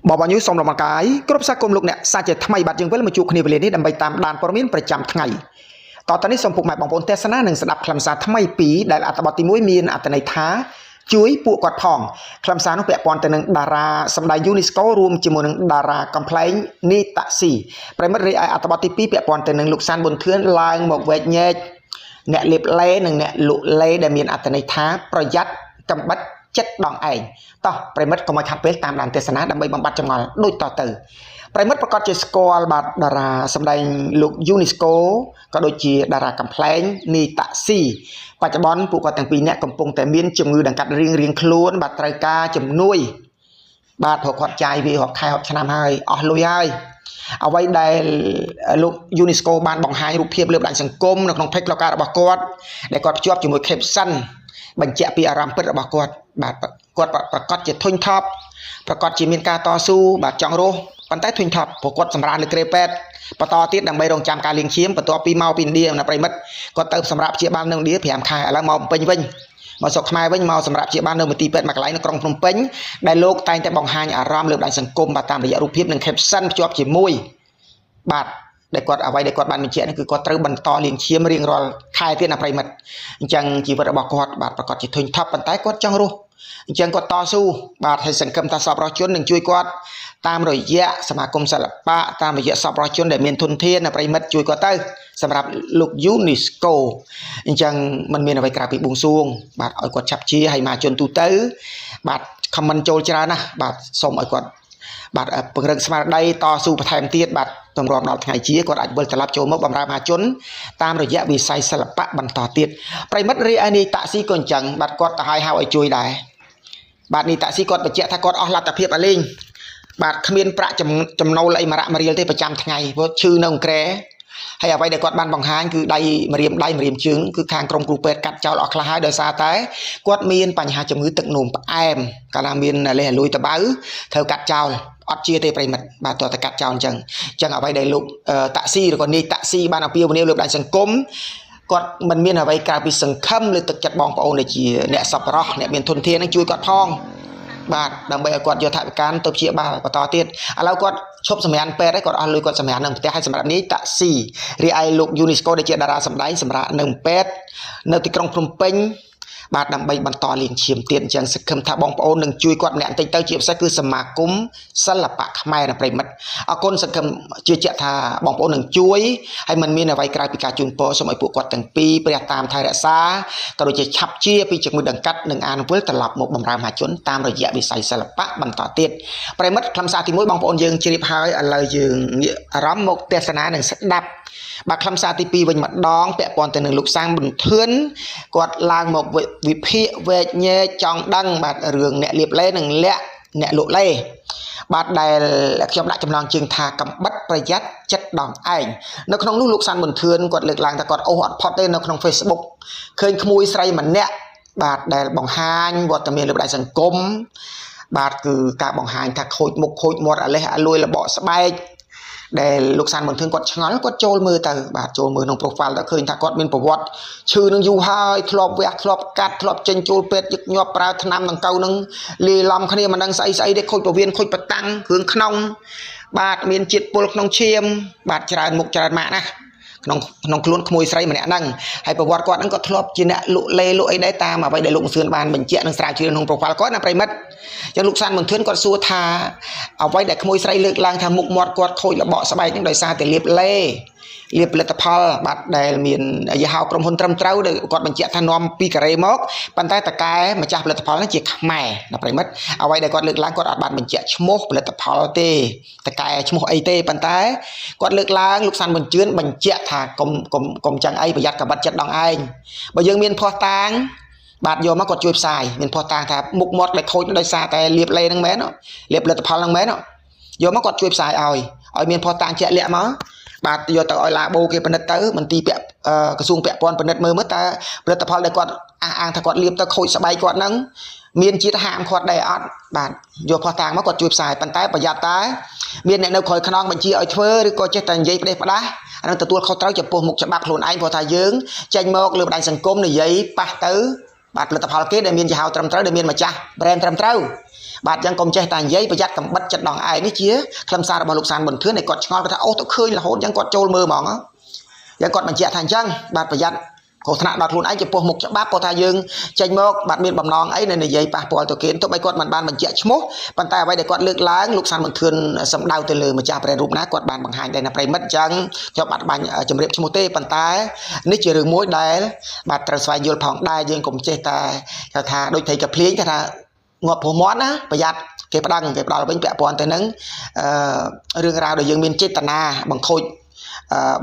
បបញូសូមលំអរកាយគ្រប់សាគមលោកអ្នកសាជាថ្មីបាទយើងវិលមកជួបគ្នាវេលានេះដើម្បីតាមដានព័ត៌មានប្រចាំថ្ងៃតទៅនេះសូមពុកម៉ែបងប្អូនទស្សនានិងស្ដាប់ខ្លឹមសារថ្មីពីរដែលអត្ថបទទី1មានអត្ថន័យថាជួយពួកគាត់ផងខ្លឹមសារនោះពាក់ព័ន្ធទៅនឹងតារាសម្ដែង UNESCO រួមជាមួយនឹងតារាកំប្លែងនីតាក់ស៊ីប្រិមិត្តរីឯអត្ថបទទី2ពាក់ព័ន្ធទៅនឹងលោកសានប៊ុនធឿនឡើងមកវែកញែកអ្នកលេបលេនិងអ្នកលក់លេដែលមានអត្ថន័យថាប្រយ័ត្នកំបិតចិត្តដងឯងតោះប្រិមិត្តកុំឲ្យខាត់ពេលតាមដានទស្សនាដើម្បីបំបត្តិចម្ងល់ដូចតទៅប្រិមិត្តប្រកាសជាស្គាល់បាទតារាសម្ដែងលោក UNESCO ក៏ដូចជាតារាកំប្លែងនីតាក់ស៊ីបច្ចុប្បន្នពួកគាត់ទាំងពីរនាក់កំពុងតែមានជំងឺដង្កាត់រៀងរៀងខ្លួនបាទត្រូវការជំនួយបាទព្រោះគាត់ចាយវារាប់ខែរាប់ឆ្នាំហើយអស់លុយហើយអ្វីដែលលោក UNESCO បានបង្ហាញរូបភាពលើបណ្ដាញសង្គមនៅក្នុង page ផ្លូវការរបស់គាត់ដែលគាត់ភ្ជាប់ជាមួយ caption បញ្ជាក់ពីអារម្មណ៍ពិតរបស់គាត់បាទគាត់ប្រកាសជាធុញថប់ប្រកាសជាមានការតស៊ូបាទចង់រស់ប៉ុន្តែធុញថប់ព្រោះគាត់សម្រានលើគ្រែពេទ្យបន្តទៀតដើម្បីរងចាំការលាងឈាមបន្ទាប់ពីមកពីឥណ្ឌាណាប្រិមិត្តគាត់ទៅសម្រាប់ព្យាបាលនៅឥណ្ឌា5ខែឥឡូវមកពេញវិញមកស្រុកខ្មែរវិញមកសម្រាប់ព្យាបាលនៅមន្ទីរពេទ្យមួយកន្លែងនៅក្រុងភ្នំពេញដែលលោកតែងតែបង្ហាញអារម្មណ៍លើបណ្ដាញសង្គមបាទតាមរយៈរូបភាពនិង caption ភ្ជាប់ជាមួយបាទដែលគាត់អ្វីដែលគាត់បានបញ្ជាក់នេះគឺគាត់ត្រូវបន្តលាងឈាមរៀងរាល់ខែទៀតណាប្រិមិត្តអញ្ចឹងជីវិតរបស់គាត់បាទប្រកាសជាធុញថប់ប៉ុន្តែគាត់ចង់រស់អញ្ចឹងគាត់តស៊ូបាទហើយសង្ឃឹមថាសប្បុរសជននឹងជួយគាត់តាមរយៈសមាគមសិល្បៈតាមរយៈសប្បុរសជនដែលមានធនធានណាប្រិមិត្តជួយគាត់ទៅសម្រាប់លោក UNESCO អញ្ចឹងมันមានអ្វីក្រៅពីបួងសួងបាទឲ្យគាត់ឆាប់ជាហើយមកជនទូទៅបាទ comment ចូលច្រើនណាស់បាទសូមឲ្យគាត់បាទពង្រឹងស្មារតីតស៊ូបន្ថែមទៀតបាទទម្រាំដល់ថ្ងៃជាគាត់អាចវិលត្រឡប់ចូលមកបម្រើមហាជនតាមរយៈវិស័យសិល្បៈបន្តទៀតប្រិមិត្តរីឯនេះតាក់ស៊ីក៏អញ្ចឹងបាទគាត់ទៅឲ្យហៅឲ្យជួយដែរបាទនេះតាក់ស៊ីគាត់បញ្ជាក់ថាគាត់អស់លទ្ធភាពឲ្យលេងបាទគ្មានប្រាក់ចំណូលអីមរៈមរៀលទេប្រចាំថ្ងៃព្រោះឈឺនៅអង្ក្រែហើយអ្វីដែលគាត់បានបង្ហាញគឺដៃម្រាមដៃម្រាមជើងគឺខាងក្រុមគ្រូពេទ្យកាត់ចោលអស់ខ្លះហើយដោយសារតែគាត់មានបញ្ហាជំងឺទឹកនោមផ្អែមកាលណាមានលេសអលួយតបៅត្រូវកាត់ចោលអត់ជាទេប្រិមិត្តបាទតើតែកាត់ចោលអញ្ចឹងអញ្ចឹងអ្វីដែលលោកតាក់ស៊ីឬក៏នាយតាក់ស៊ីបានអពាវនាវលើបណ្ដាញសង្គមគាត់មិនមានអ្វីក្រៅពីសង្ឃឹមលើទឹកចិត្តបងប្អូនដែលជាអ្នកសប្បុរសអ្នកមានធនធាននឹងជួយគាត់ផងបាទដើម្បីឲ្យគាត់យកថវិកាទៅព្យាបាលបន្តទៀតឥឡូវគាត់ឈប់សម្រានពេទ្យហើយគាត់អស់លុយគាត់សម្រាននៅផ្ទះហើយសម្រាប់នេះតាក់ស៊ីរីឯលោក UNESCO ដែលជាតារាសម្ដែងសម្រាប់នៅពេទ្យនៅទីក្រុងភ្នំពេញបាទដើម្បីបន្តលាងឈាមទៀតអញ្ចឹងសង្ឃឹមថាបងប្អូននឹងជួយគាត់ម្នាក់បន្តិចទៅជាពិសេសគឺសមាគមសិល្បៈខ្មែរណាប្រិមិត្តអរគុណសង្ឃឹមជឿជាក់ថាបងប្អូននឹងជួយហើយมันមានអ្វីក្រៅពីការជូនពរសូមឲ្យពួកគាត់ទាំងពីរព្រះតាមថែរក្សាក៏ដូចជាឆាប់ជាពីជំងឺដង្កាត់និងអានវិលត្រឡប់មកបម្រើមហាជនតាមរយៈវិស័យសិល្បៈបន្តទៀតប្រិមិត្តខ្លឹមសារទី1បងប្អូនយើងជ្រាបហើយឥឡូវយើងងាកអារម្មណ៍មកទស្សនានិងស្ដាប់បាទខ្លឹមសារទី2វិញម្ដងពាក់ព័ន្ធទៅនឹងលោកសាំងប៊ុនធឿនគាត់ឡើងមកវិភាគវែកញែកចង់ដឹងបាទរឿងអ្នកលៀបលេនិងលាក់អ្នកលក់លេបាទដែលខ្ញុំដាក់ចំណងជើងថាកំបិតប្រយ័ត្នចិត្តដងឯងនៅក្នុងនោះលោកសាន់ប៊ុនធឿនគាត់លើកឡើងថាគាត់អូសអត់ផុតទេនៅក្នុង Facebook ឃើញក្មួយស្រីម្នាក់បាទដែលបង្ហាញវត្តមានលើបណ្ដាញសង្គមបាទគឺការបង្ហាញថាខូចមុខខូចមាត់អាលេះអាលួយរបកស្បែកដែលលោកសានប៊ុនធឿនគាត់ឆ្ងល់គាត់ចូលមើលទៅបាទចូលមើលក្នុង profile ទៅឃើញថាគាត់មានប្រវត្តិឈឺនឹងយូរហើយធ្លាប់វះធ្លាប់កាត់ធ្លាប់ចេញចូលពេទ្យញឹកញាប់ប្រើថ្នាំដង្កូវនឹងលាយឡំគ្នាមិនដឹងស្អីស្អីទេខូចពវៀនខូចបតាំងគ្រឿងក្នុងបាទមានជាតិពុលក្នុងឈាមបាទច្រើនមុខច្រើនម៉ាកណាស់ក្នុងក្នុងខ្លួនក្មួយស្រីម្នាក់ហ្នឹងហើយប្រវត្តិគាត់ហ្នឹងក៏ធ្លាប់ជាអ្នកលក់លេលក់អីដែរតាមអ្វីដែលលោកមសឿនបានបញ្ជាក់និងស្រាវជ្រាវក្នុង profile គាត់ណាប្រិមិត្តអញ្ចឹងលោកសានមន្ធឿនគាត់សួរថាអ្វីដែលក្មួយស្រីលើកឡើងថាមុខមាត់គាត់ខូចរបកស្បែកហ្នឹងដោយសារតែលាបលេលាបផលិតផលបាទដែលមានយីហោក្រុមហ៊ុនត្រឹមត្រូវដែលគាត់បញ្ជាក់ថានាំពីកូរ៉េមកប៉ុន្តែតកែម្ចាស់ផលិតផលហ្នឹងជាខ្មែរណាប្រិមិត្តអ្វីដែលគាត់លើកឡើងគាត់អត់បានបញ្ជាក់ឈ្មោះផលិតផលទេតកែឈ្មោះអីទេប៉ុន្តែគាត់លើកឡើងលោកសានបញ្ជឿនបញ្ជាក់ថាកុំកុំកុំចឹងអីប្រយ័ត្នកបិតចិត្តដងឯងបើយើងមានភ័ស្តុតាងបាទយកមកគាត់ជួយផ្សាយមានភ័ស្តុតាងថាមុខមាត់ដែលខូចដោយសារតែលាបលេហ្នឹងមែនលាបផលិតផលហ្នឹងមែនយកមកគាត់ជួយផ្សាយឲ្យឲ្យមានភ័ស្តុតាងជាក់លាក់មកបាទយកទៅឲ្យឡាបូគេពិនិត្យទៅមន្ទីរពាក់ក្រសួងពាក់ព័ន្ធពិនិត្យមើលមើលតើផលិតផលដែលគាត់អះអាងថាគាត់លាបទៅខូចស្បែកគាត់ហ្នឹងមានជាតិហាមគាត់ដែរអត់បាទយកភ័ស្តុតាងមកគាត់ជួយផ្សាយប៉ុន្តែប្រយ័ត្នតែមានអ្នកនៅក្រោយខ្នងបញ្ជាឲ្យធ្វើឬក៏ចេះតែនិយាយផ្ដេសផ្ដាស់អានឹងទទួលខុសត្រូវចំពោះមុខច្បាប់ខ្លួនឯងព្រោះថាយើងចេញមកលើបណ្ដាញសង្គមនិយាយប៉ះទៅបាទផលិតផលគេដែលមានយីហោត្រឹមត្រូវដែលមានម្ចាស់ brand ត្រឹមត្រូវ បាទអញ្ចឹងកុំចេះតែនិយាយប្រយ័ត្នកំបិតចិត្តដងឯងនេះជាខ្លឹមសាររបស់លោកសានប៊ុនធឿនដែលគាត់ឆ្ងល់គាត់ថាអូទៅឃើញរហូតអញ្ចឹងគាត់ចូលមើលហ្មងយ៉ាងគាត់បញ្ជាក់ថាអញ្ចឹងបាទប្រយ័ត្នគ្រោះថ្នាក់ដល់ខ្លួនឯងចំពោះមុខច្បាប់ព្រោះថាយើងចេញមកបាទមានបំណងអីនៅនិយាយប៉ះពាល់ទៅគេទោះបីគាត់មិនបានបញ្ជាក់ឈ្មោះប៉ុន្តែអ្វីដែលគាត់លើកឡើងលោកសានប៊ុនធឿនសម្ដៅទៅលើម្ចាស់ប្រេនរូបណាគាត់បានបង្ហាញដែរណាប្រិមិត្តអញ្ចឹងខ្ញុំបាត់បាញ់ជម្រាបឈ្មោះទេប៉ុន្តែនេះជារឿងមួយដែលបាទត្រូវស្វែងយល់ផងដែរយើងកុំចេះតែគេថាដូចត្រីកាភ្លៀងគេថាងាប់ព្រោះមាត់ណាប្រយ័ត្នគេប្តឹងគេផ្ដល់វិញពាក់ព័ន្ធទៅនឹងរឿងរ៉ាវដែលយើងមានចេតនាបង្ខូច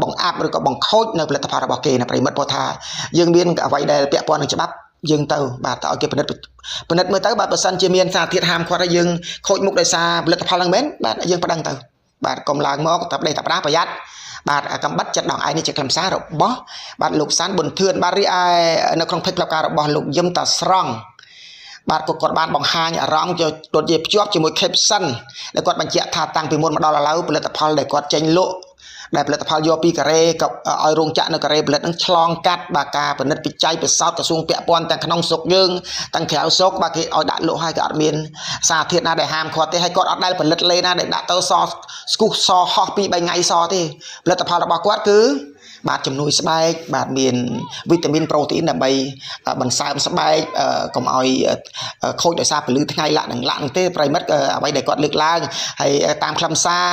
បង្អាប់ឬក៏បង្ខូចនៅផលិតផលរបស់គេណាប្រិមិត្តព្រោះថាយើងមានអ្វីដែលពាក់ព័ន្ធនឹងច្បាប់យើងទៅបាទតើឲ្យគេពិនិត្យពិនិត្យមើលទៅបាទបើសិនជាមានសារធាតុហាមឃាត់ហើយយើងខូចមុខដោយសារផលិតផលហ្នឹងមែនបាទយើងប្តឹងទៅបាទកុំឡើងមកតែប្តេះតែផ្ដាប្រយ័ត្នបាទកំបិតចិត្តដងឯងនេះជាខ្លឹមសាររបស់បាទលោកសានប៊ុនធឿនបាទរីឯនៅក្នុងផេកផ្លូវការរបស់លោកយឹមតាស្រង់បាទគាត់បានបង្ហាញអារម្មណ៍ដូចជាភ្ជាប់ជាមួយ caption ដែលគាត់បញ្ជាក់ថាតាំងពីមុនមកដល់ឥឡូវផលិតផលដែលគាត់ចេញលក់ដែលផលិតផលយកពីកូរ៉េក៏ឲ្យរោងចក្រនៅកូរ៉េផលិតនឹងឆ្លងកាត់បាទការពិនិត្យវិច័យពិសោធន៍ក្រសួងពាក់ព័ន្ធទាំងក្នុងស្រុកយើងទាំងក្រៅស្រុកបាទគេឲ្យដាក់លក់ហើយក៏អត់មានសារធាតុណាដែលហាមឃាត់ទេហើយគាត់អត់ដែលផលិតលេណាដែលដាក់ទៅសស្គុះសហោះ2 3ថ្ងៃសទេផលិតផលរបស់គាត់គឺបាទជំនួយស្បែកបាទមានវីតាមីនប្រូតេអ៊ីនដើម្បីបន្សើមស្បែកកុំឲ្យខូចដោយសារពលឺថ្ងៃលាក់នឹងលាក់នឹងទេប្រិមិត្តអ្វីដែលគាត់លើកឡើងហើយតាមខ្លឹមសារ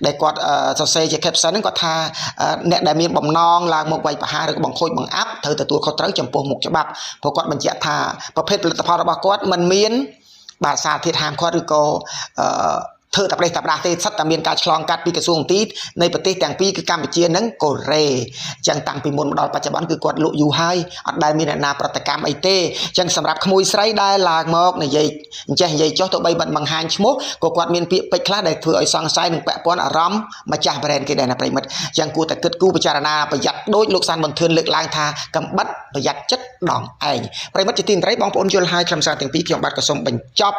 ដែលគាត់សរសេរជា caption ហ្នឹងគាត់ថាអ្នកដែលមានបំណងឡើងមកវាយប្រហារឬបង្ខូចបង្អាប់ត្រូវទទួលខុសត្រូវចំពោះមុខច្បាប់ព្រោះគាត់បញ្ជាក់ថាប្រភេទផលិតផលរបស់គាត់មិនមានបាទសារធាតុហាមឃាត់ឬក៏ធ្វើតែប្រេះតែផ្ដាស់ទេសិតតែមានការឆ្លងកាត់ពីក្រសួងទីនៃប្រទេសទាំងពីរគឺកម្ពុជានិងកូរ៉េអញ្ចឹងតាំងពីមុនមកដល់បច្ចុប្បន្នគឺគាត់លក់យូរហើយអត់ដែលមានអ្នកណាប្រតិកម្មអីទេអញ្ចឹងសម្រាប់ក្មួយស្រីដែលឡើងមកនិយាយអញ្ចេះនិយាយចុះទៅបីបាត់បង្ហាញឈ្មោះក៏គាត់មានពាក្យពេចន៍ខ្លះដែលធ្វើឲ្យសង្ស័យនិងពាក់ព័ន្ធអារម្មណ៍ម្ចាស់ប្រេនគេដែរណាប្រិមិត្តអញ្ចឹងគួរតែគិតគូរពិចារណាប្រយ័ត្នដូចលោកសានប៊ុនធឿនលើកឡើងថាកំបិតប្រយ័ត្នចិត្តដងឯងប្រិមិត្តជាទីមេត្រីបងប្អូនយល់ហើយខ្លឹមសារទាំងពីរខ្ញុំបាទក៏សូមបញ្ចប់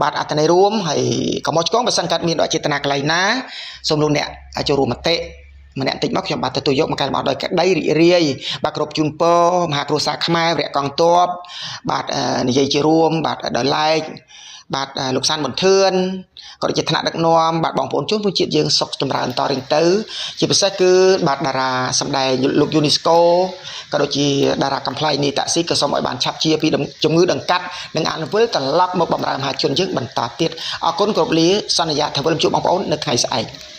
បាទអត្ថន័យរួមហើយកុំមកឆ្កងបើសិនកើតមានដោយចេតនាកន្លែងណាសូមលោកអ្នកចូលរួមមតិម្នាក់តិចមកខ្ញុំបាទទទួលយកមកកែលម្អដោយក្តីរីករាយបាទគ្រប់ជូនពរមហាគ្រួសារខ្មែរវរៈកងទ័ពបាទនិយាយជារួមបាទដោយឡែកបាទលោកសានប៊ុនធឿនក៏ដូចជាថ្នាក់ដឹកនាំបាទបងប្អូនជនរួមជាតិយើងសុខចម្រើនតរៀងទៅជាពិសេសគឺបាទតារាសម្ដែងលោកយូនីស្កូក៏ដូចជាតារាកំប្លែងនីតាក់ស៊ីក៏សូមឲ្យបានឆាប់ជាពីជំងឺដង្កាត់និងអនុវិលត្រឡប់មកបម្រើមហាជនយើងបន្តទៀតអរគុណគ្រប់លាសន្យាថាវិលជួបបងប្អូននៅថ្ងៃស្អែក។